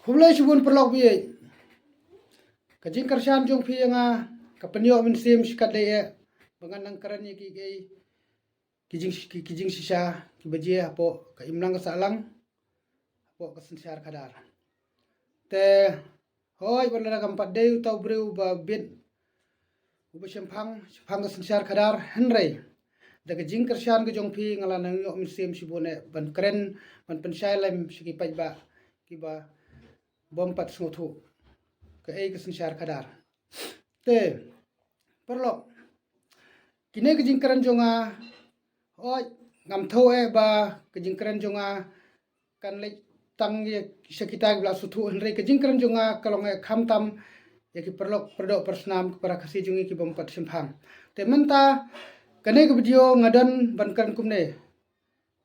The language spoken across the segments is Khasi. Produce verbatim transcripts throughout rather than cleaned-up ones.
Khublei shibun paralok baieit. Ka jingkyrshan jong phi ïa nga ka pynïoh mynsiem shikatdei eh ba ngan nang kren ïa ki, ki, ki jing, ki, ki jingshisha kiba jia hapoh ka imlang ka sahlang, hapoh ka synshar khadar. Te hooid, wat lada kam pat dei uta u briew ba bit uba shemphang, shemphang ka synshar khadar, hynrei da ka jingkyrshan ka jong phi nga la nang ïoh mynsiem shibun eh ban kren, ban pynshai lem sha ki paidbah kiba bym pat sngewthuh kaei ka synshar khadar. Te paralok, kine ka jingkren jong nga, hooid, ngam thew eh ba ka jingkren jong nga kan leit tang ïa sha kita kiba la sngewthuh, hynrei ka jingkren jong nga ka long eh khamtam ïa ki paralok, paradoh, parasnam, ki para Khasi jong ngi ki bym pat shemphang. Te mynta kane ka video nga don ban kren kumne.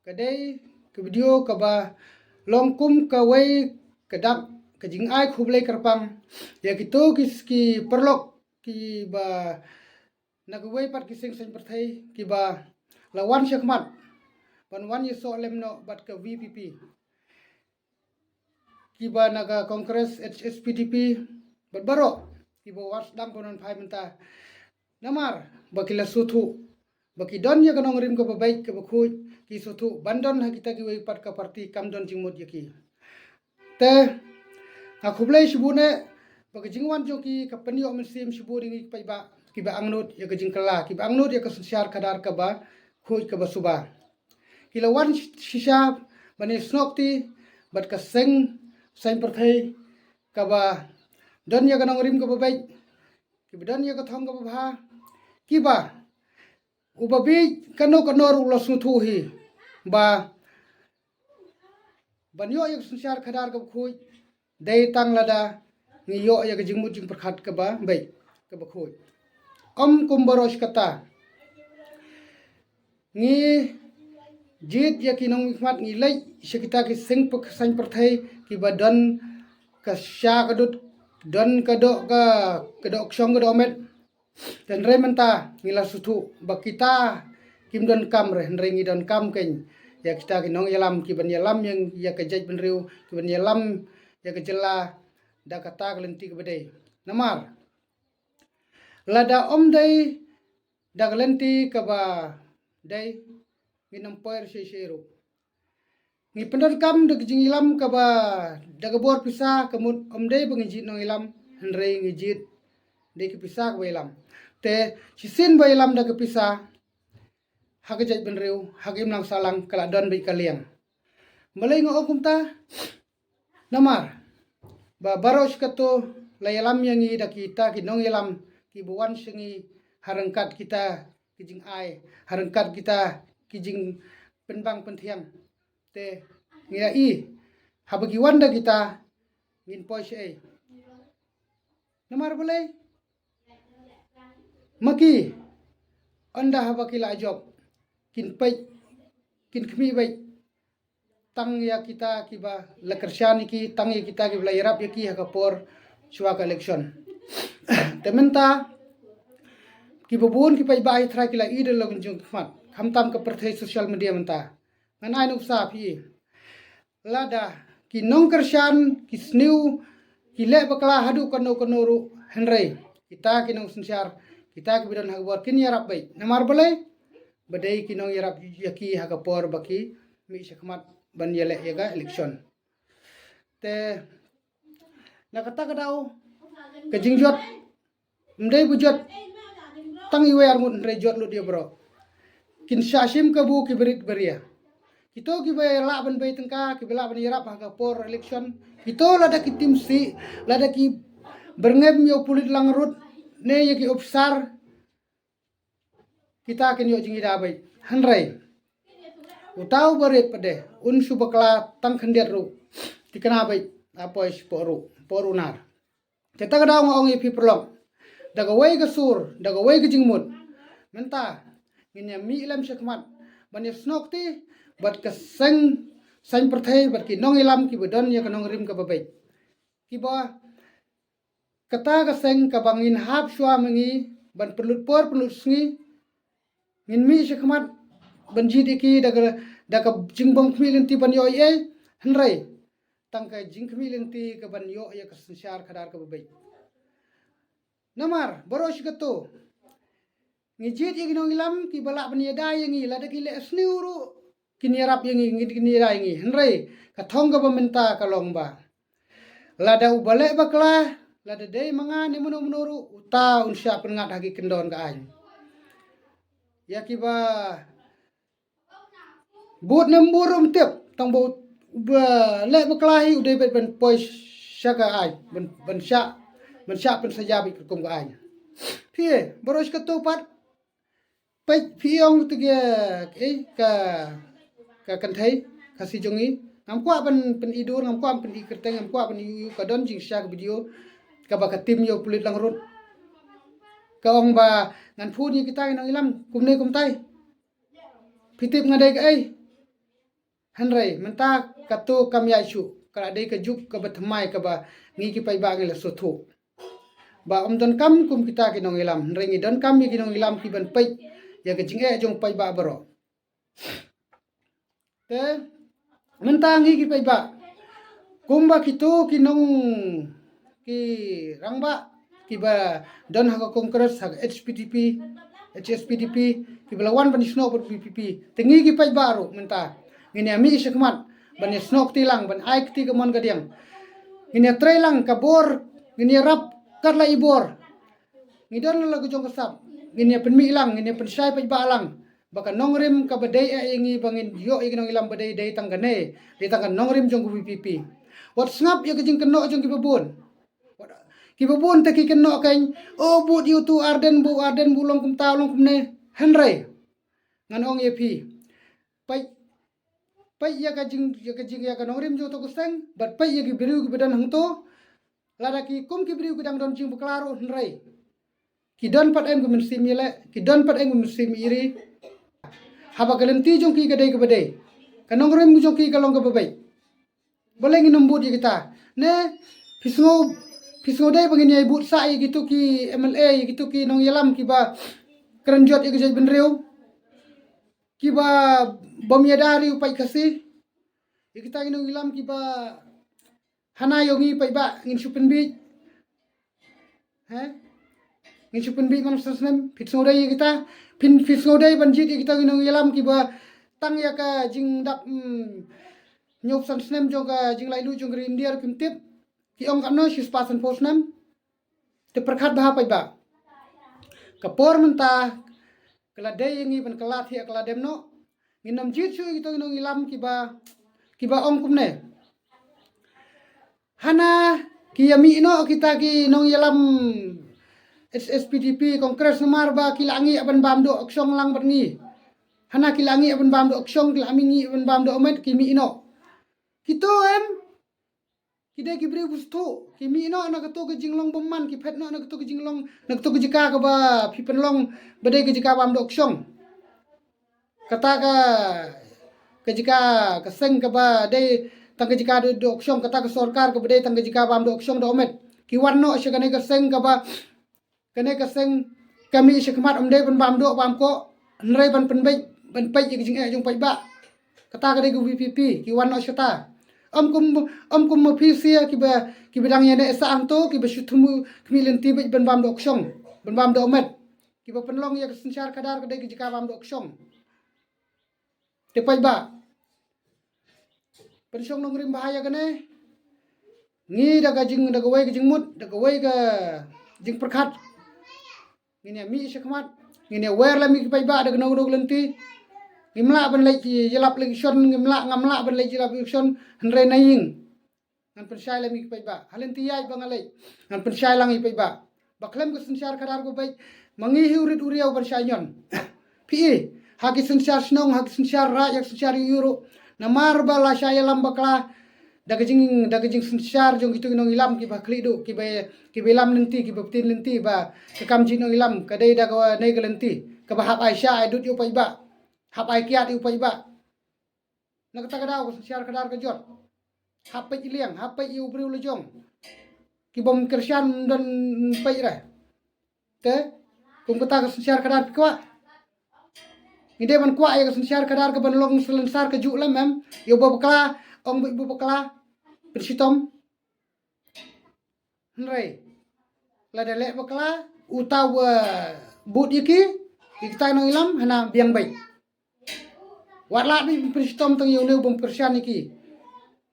Ka dei ka video kaba long kum kawei ka dak ka jingai khublei kyrpang ïa kito ki, ki paralok kiba na kiwei pat ki seng saiñ pyrthei kiba la wan shakhmat ban wan ïasoh lem noh bad ka VPP, kiba na ka Congress, HSPDP, bad baroh kiba wan sdang ban wan phai mynta. Namar ba ki la sngewthuh ba ki don ïa ka nongrim kaba beit kaba khuid, ki sngewthuh ban don ha kita kiwei pat ka party kam don jingmut ïa ki. Te nga khublei shibun eh ba ka jingwan jong ki ka pynïoh mynsiem shibun ïa ngi ki paidbah kiba angnud ïa ka jingkylla, kiba angnud ïa ka synshar khadar kaba khuid kaba suba. Ki la wan shisha ban ïasnoh kti bad ka seng saiñ pyrthei kaba don ïa ka nongrim kaba beit, kiba don ïa ka thong kaba bha, kiba uba bieit kano kano ruh u la sngewthuh hi ba ban ïoh ïa ka synshar khadar kaba khuid dei tang lada ngi ïoh ïa ka jingmut jingpyrkhat kaba beit, kaba khuid. Ym kum baroh shi katta, ngi jied ïa ki nongmihkhmat, ngi leit sha kita ki seng pyrthei kiba don ka sha ka dud, don ka doh, ka, ka doh kshong, ka doh met. Te hynrei mynta ngi la sngewthuh ba kita kim donkam re, hynrei ngi donkam kein ïa kita ki nongïalam kiban ïalam ïa, ïa ka jaitbynriew, kiban ïalam ïa ka jylla da kata ka lynti kaba dei. Namar lada ym dei da ka lynti kaba dei, ngin ym poi shisha ruh. Ngi pyndonkam da ka jingïalam kaba da ka bor pisa, ka mut ym dei ba ngi jied nongïalam, hynrei ngi jied da ka pisa kaba ïalam. Te shisien ba ïalam da ka pisa ha ka jaitbynriew, ha ka imlang sahlang ka la don beit ka liang. Balei nga ong kumta? Namar ba baroh shi katta la ïalam ïa ngi da kita ki nongïalam kiba wan sha ngi ha ryngkat kita ki jingai, ha ryngkat kita ki jingpynbang pynthiang. Te ngi ïa i haba ki wan da kita, ngin poi shaei? Namar balei? Ma ki, ynda haba ki la jop, kin peit, kin khmih beit tang ïa kita kiba la kyrshan ïa ki, tang ïa kita kiba la ïarap ïa ki ha ka por shuwa ka election. Te mynta kiba bun ki paidbah, ïa trai, ki la i da la jong khmat, khamtam ka pyrthei social media mynta. Ngan ai nuksa phi. Lada ki nongkyrshan ki sniew, ki leh bakla haduh kano kano ruh, hynrei kita ki nongsynshar, kita kiba don ha ka bor kin ïarap beit. Namar balei? Ba dei ki nongïarap ïa ki ha ka por ba ki mih shakhmat ban ïaleh ïa ka election. Te na kata ka daw ka jingjot ym dei ba jot tang iwei arngut, hynrei jot lut ïa baroh. Kin shah shim kabu ki barit baria. Kito kiba lah ban bei tyngka, kiba lah ban ïarap ha ka por election, kito lada ki tim sih, lada ki byrngem ïa u pulit langrut ne ïa ki ophisar, kita kin ïoh jingïada beit. Hynrei uta u barit pat de un shu bakla tang khyndiat ruh, thikna beit, la poi shapoh ruh, por u nar. Te kata ka daw nga ong ïa phi paralok, da kawei ka sur, da kawei ka jingmut, mynta ngin ïa mih lem shakhmat ban ïa snoh kti bad ka seng saiñ pyrthei, bad ki nongïalam kiba don ïa ka nongrim kaba beit, kiba kata ka seng kaba ngin hap shuwa ma ngi ban pynlut por pynlut sngi, ngin mih shakhmat ban jied ïa ki da ka, da ka jingbym khmih lynti ban ïoh ei ei, hynrei tang ka jingkhmih lynti ka ban ïoh ïa ka synshar khadar kaba beit. Namar baroh shi kato ngi jied ïa ki nongïalam kiba lah ban ïada ïa ngi, lada ki leh sniew ruh kin ïarap ïa ngi, kin ïada ïa ngi. Hynrei ka thong kaba mynta ka long ba lada uba leh bakla, lada dei ma nga ne mano mano ruh, uta un shah pynngat ha ki kyndon ka aiñ. Ïa kiba bud ne ym bud ruh ym tip, tang ba u, uba leh bakla hi u dei beit ban poi sha ka aiñ, ban, ban shah, ban shah pynsaja beit kum ka aiñ. Phi, baroh shi kato pat, peit phi ong te ka, eh, ka, ka kynthei Khasi jong ngi. Ngam kwah ban pyni dur, ngam kwah ban pyni kyrteng, ngam kwah ban ïoh, ka don jingshisha ka video kaba ka team ïa u pulit Langrut ka ong ba ngan phone ïa kita ki nongïalam kumne kumtai. Phi tip nga dei kaei? Hynrei mynta kato kam ïaid shuh, ka la dei ka juk kaba thymmai kaba ngi ki paidbah ngi la sngewthuh ba ym donkam kum kita ki nongïalam, hynrei ngi donkam ïa ki nongïalam ki ban peit ïa ka jingeh jong paidbah baroh. Te mynta ngi ki paidbah, kumba kito ki nong, ki rangbah kiba don ha ka Congress, ha ka H P D P, H S P D P, kiba la wan ban ïasnoh bad VPP. Te ngi ki paidbah ruh mynta ngin ïa mih shakhmat ban ïasnoh kti lang, ban ai kti kamon kadiang. Ngin ïa trei lang ka bor, ngin ïarap kat la i bor. Ngi don la ka jong ka sap, ngin ïa pynmih lang, ngin ïa pynshai paidbah lang ba ka nongrim kaba dei eh ïa ngi ba ngin ïoh ïa ki nongïalam ba dei, dei tang kane, dei tang ka nongrim jong ka VPP. Wat sngap ïa ka jingkynnoh jong kiba bun. Kiba bun te ki kynnoh kein, oh, bud ïa utu Ardent, bud Ardent, bud long kumta, long kumne. Hynrei ngan ong ïa phi, peit, peit ïa ka jing, ïa ka jing, ïa ka nongrim jong uto u seng bad peit ïa ki briew kiba don hangto. Lada ki kum ki briew ki dang don jingbakla ruh, hynrei ki don pat em ka mynsiem ïaleh, ki don pat em ka mynsiem ïa ri. Haba ka lynti jong ki ka dei kaba dei, ka nongrim jong ki ka long kaba beit, balei ngin ym bud ïa kita? Ne phi sngew, phi sngew dei ba ngin ïa bud sah ïa kito ki MLA, ïa kito ki nongïalam kiba kren jot ïa ka jaitbynriew, kiba bym ïada ri u paid Khasi, ïa kita ki nongïalam kiba hana ïoh ngi paidbah ngin shu pynbiej. He? Ngin shu pynbiej man san snem, phi sngew dei ïa kita, phi, phi sngew dei ban jied ïa kita ki nongïalam kiba tang ïa ka jingdap, mm, hynñiew san snem jong ka jinglaitluid jong ka ri India ruh kim tip. Ki ong katno, shispah sanphew snem. Te pyrkhat bha paidbah. Ka por mynta ka la dei ïa ngi ban kylla thiah kylla dem noh. Ngin ym jied shuh ïa kito ki nongïalam kiba, kiba ong kumne. Hana ki ïa mih noh kita ki nongïalam H S P D P, Congress, namar ba ki la ngi ban bam doh kshong lang bad ngi. Hana ki la ngi ban bam doh kshong, ki la ngi ban bam doh met, ki mih noh. Kito em, ki dei ki briew ba sngewthuh, ki mih noh na kato ka jinglong bymman, ki phet noh na kato ka jinglong, na kato ka jaka kaba phi pynlong ba dei ka jaka bam doh kshong. Kata ka, ka jaka, ka seng kaba dei tang ka jaka doh, doh kshong, kata ka sorkar kaba dei tang ka jaka bam doh kshong doh met, ki wan noh sha kane ka seng kaba, kane ka seng ka mih shakhmat, ym dei ban bam doh bam koh, hynrei ban pynbeit, ban peit ïa ka jingeh jong paidbah. Kata ka dei ka VPP, ki wan noh shata. Ym kum, ym kum ma phi sha kiba, kiba dang ïa neh sah hangto, kiba shu thmu khmih lynti beit ban bam doh kshong, ban bam doh met. Kiba pynlong ïa ka synshar khadar ka dei ka jaka bam doh kshong. Te paidbah, pynshong nongrim bha ïa kane. Ngi da ka jing, da kawei ka jingmut, da kawei ka jingpyrkhat, ngin ïa mih shakhmat, ngin ïa wer lem ïa ki paidbah da kano kano ka lynti. Ngim lah ban leit ïalap election, ngim lah, ngam lah ban leit ïalap election, hynrei na ïing ngan pynshai lem ïa ki paidbah. Ha lynti ïaid ba nga leit ngan pynshai lang ïa ki paidbah. Ba khlem ka synshar khadar kaba beit, ma ngi hi u rit u riaw ban shah ñion. Phi i, ha ki synshar shnong, ha ki synshar raid, ha ki synshar ïuh ïuh ruh, namar ba la shah ïalam bakla da ka jing, da ka jingsynshar jong kito ki nongïalam kiba khlieh duh, kiba, kiba ïalam lynti, kiba btin lynti, ba ka kam jong ki nongïalam ka dei da kane ka lynti kaba hap ai shah ai dud ïa u paidbah, hap ai kiad ïa u paidbah. Na kata ka daw ka synshar khadar ka jot. Hap peit ïa liang, hap peit ïa u briew la jong. Ki bym kyrshan ym don peit re. Te kum kata ka synshar khadar phi kwah? Ngi dei ban kwah ïa ka synshar khadar ka ban long salonsar ka juh lem em? Ïa uba bakla, ong beit uba bakla. pynshitom. Hynrei lada leh bakla uta u ba bud ïa ki, ïa kita ki nongïalam, hana biang beit. Wat lah beit pynshitom tang ïa une u bym kyrshan ïa ki.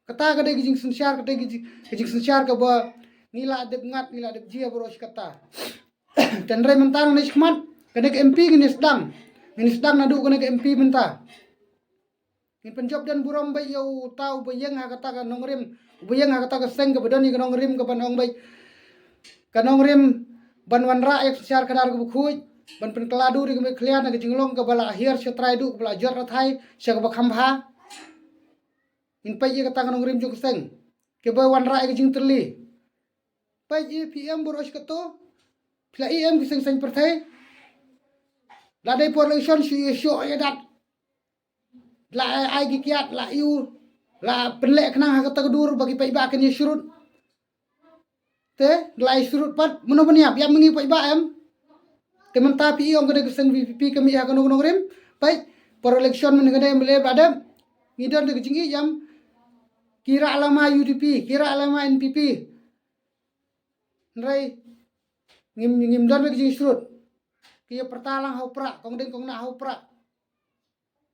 Kata ka dei ka jingsynshar, ka dei ka jing, ka jingsynshar kaba ngi lah dep ngat, ngi lah dep jia baroh shi katta. Te hynrei mynta nangne shakhmat, kane ka M P ngin ïa sdang. Ngin ïa sdang naduh kane ka M P mynta. Ngin pynjop don burom beit ïa uta u ba ïeng ha kata ka nongrim, u ba ïeng ha kata ka seng kaba don ïa ka nongrim kaba ong beit, ka nongrim ban wanrah ïa ka synshar khadar kaba khuid, ban pynkylla dur ïa ka met khlieh na ka jinglong kaba la hiar sha trai duh, kaba la jot rathai sha kaba kham bha. Ngin peit ïa kata ka nongrim jong ka seng kaba wanrah ïa ka jingtylli. Peit ïa phi em baroh shi katta, phi la em ki seng seng pyrthei. La dei por election shu ïa shoh ïa dat. La ai ki kiad, la ïu, la pynleh khnang ha kata ka dur ba ki paidbah kin ïa shrut. Te la ïa shrut pat, mano ban ïap, ïap ma ngi paidbah em. Te mynta phi ong ka dei ka seng VPP ka mih ha kano kano ka rim. Peit, por election mynne ka dei mynne ba dep. Ngi don da ka jingïeit em. Ki rah lama UDP, ki rah lama NPP. Hynrei ngim, ngim don ka jingshrut. Ki ïa pyrta lang ha u prah, kong ding kong nah ha u prah.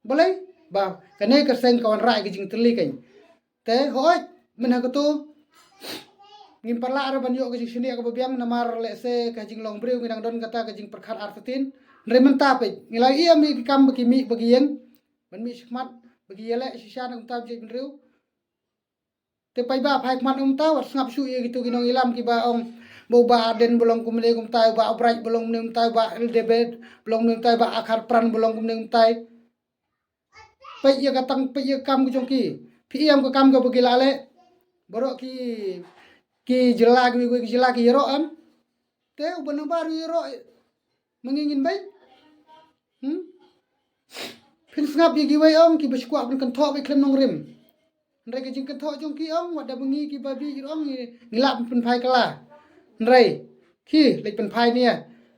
Balei? Ba kane ka seng ka wanrah ka jingtylli kein. Te hooid, mynne ha kato ngim pat lah re ban ïoh ka jingshaniah kaba biang namar lehse ka jinglong briew ngi dang don kata ka jingpyrkhat artatien. Hynrei mynta peit, ngi la ïa mih ki kam ba ki mih ba ki ïeng, ban mih shakhmat ba ki ïaleh shisha na kumta ba jaitbynriew. Te paidbah phai khmat, ym ta wat sngap shuh ïa kito ki nongïalam kiba ong ba u Bah Ardent ba long kumne kumtai, u Bah Bright ba long kumne kumtai, u Bah Elizabeth ba long kumne kumtai, u Bah Akhar Pran ba long kumne kumtai. Peit ïa ka tang, peit ïa ka kam ka jong ki. Phi ïam ka kam kaba ki la leh. Baroh ki, ki jylla, kiwei kiwei ki jylla ki ïaroh em. Te u Bah Nabar u ïaroh ma ngi ngin beit. Hmm? Phin sngap ïa kiwei ong kiba shu kwah ban kynthoh beit khlem nongrim. Hynrei ka jingkynthoh jong ki ong wat da ba ngi kiba bieit ruh ong ngi, ngi lah pynphai kylla. Hynrei ki leit pynphai ne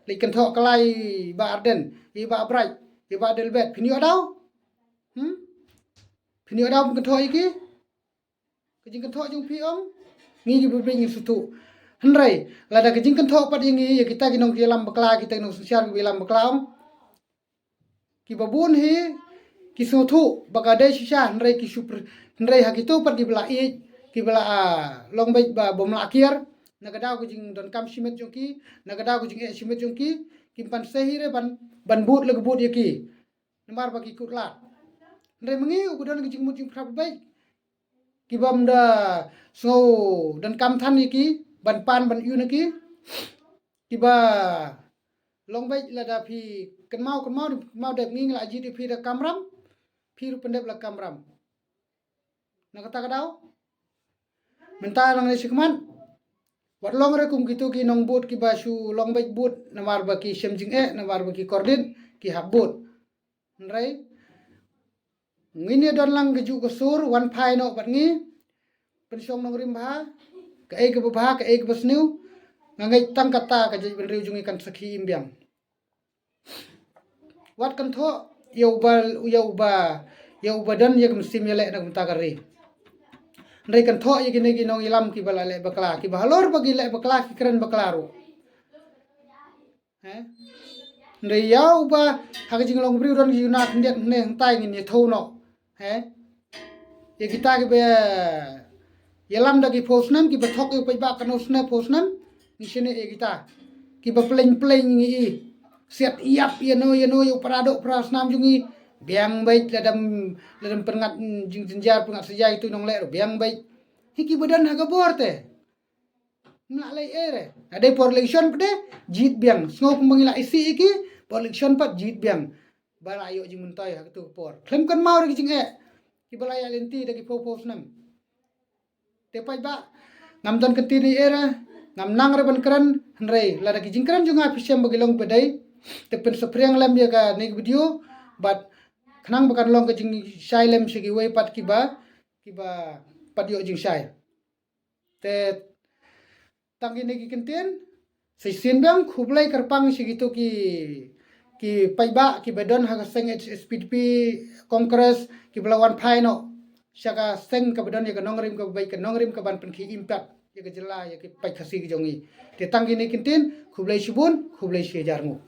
leit kynthoh kylla ïa i Bah Ardent, ïa i Bah Bright, ïa i Bah Delbert, phin ïoh daw? Hmm? Phin ïoh daw pynkynthoh ïa ki? Ka jingkynthoh jong phi ong ngi kiba bieit ngin sngewthuh. Hynrei lada ka jingkynthoh pat ïa ngi, ïa kita ki nongïalam bakla, kita ki nongsynshar kiba ïalam bakla ong, kiba bun hi ki sngewthuh ba ka dei shisha, hynrei ki shu pr-, hynrei ha kito pat kiba la ïeit, kiba la, ah, long beit ba bym lah kiar na ka daw ka jingdonkam shimet jong ki, na ka daw ka jingeh shimet jong ki, kim pan seh hi re ban, ban bud la ka bud ïa ki. Namar ba ki kut lad. Hynrei ma ngi uba don ka jingmut jingpyrkhat beit, ki bym da sngew donkam than ïa ki, ban pan ban ïoh na ki, kiba long beit lada phi kynmaw, kynmaw, kynmaw dep ngi ngi la jied ïa phi da kamram, phi ruh pyndep la kamram. Na kata ka daw mynta nangne shakhmat wat long re kum kito ki nongbud kiba shu long beit bud namar ba ki shem jingeh, namar ba ki kordit, ki hap bud. Hynrei ngin ïa don lang ka juh ka sur, wan phai noh bad ngi, pynshong nongrim bha, kaei kaba bha, kaei kaba sniew. Nga ngeit tang kata ka jaitbynriew jong ngi kan sakhi im biang. Wat kynthoh ïa uba, ïa uba, ïa uba don ïa ka mynsiem ïaleh na ka bynta ka ri. Hynrei kynthoh ïa kine ki nongïalam kiba la leh bakla, kiba halor ba ki leh bakla ki kren bakla ruh. He? Hynrei ïa uba ha ka jinglong briew don ki juna khyndiat hynne hangtai ngin ïathuh noh. He? Ïa kita kiba ïalam da ki phew snem, kiba thok ïa u paidbah kano snem phew snem, ngi shaniah ïa kita. Kiba pleng pleng ngi i. Siat ïap ïano ïano ïa u para doh para snam jong ngi. Biang beit, lada ym, lada ym pynngat, mm, jingjynjar, pynngat saja ïa itu nongleh ruh biang beit. Hi kiba don ha ka bor te. Ym lah leh ei re. Lada dei por election pat de jied biang. Sngew kumba ngi la isih ïa ki, por election pat jied biang. Ba la ïoh jingmyntoi ha katu ka por. Khlem kynmaw re ki jingeh kiba la ïaid lynti da ki phew phew snem. Te paidbah, ngam don kyntien ei ei re, ngam nang re ban kren, hynrei lada ki jingkren jong nga phi shem ba ki long ba dei, te pynsaphriang lem ïa kane ka video bad khnang ba kan long ka jingshai lem sha kiwei pat kiba, kiba pat ïoh jingshai. Te tang kine ki kyntien, sa shisien biang khublei kyrpang sha kito ki, ki paidbah kiba don ha ka seng H S P D P, Congress, kiba la wan phai noh. sha ka seng kaba don ïa ka nongrim kaba beit, ka nongrim kaban pynkhie impact ïa ka jylla, ïa ki paid Khasi ki jong ngi. Te tang kine ki ktien, khublei shibun, khublei shihajar nguh.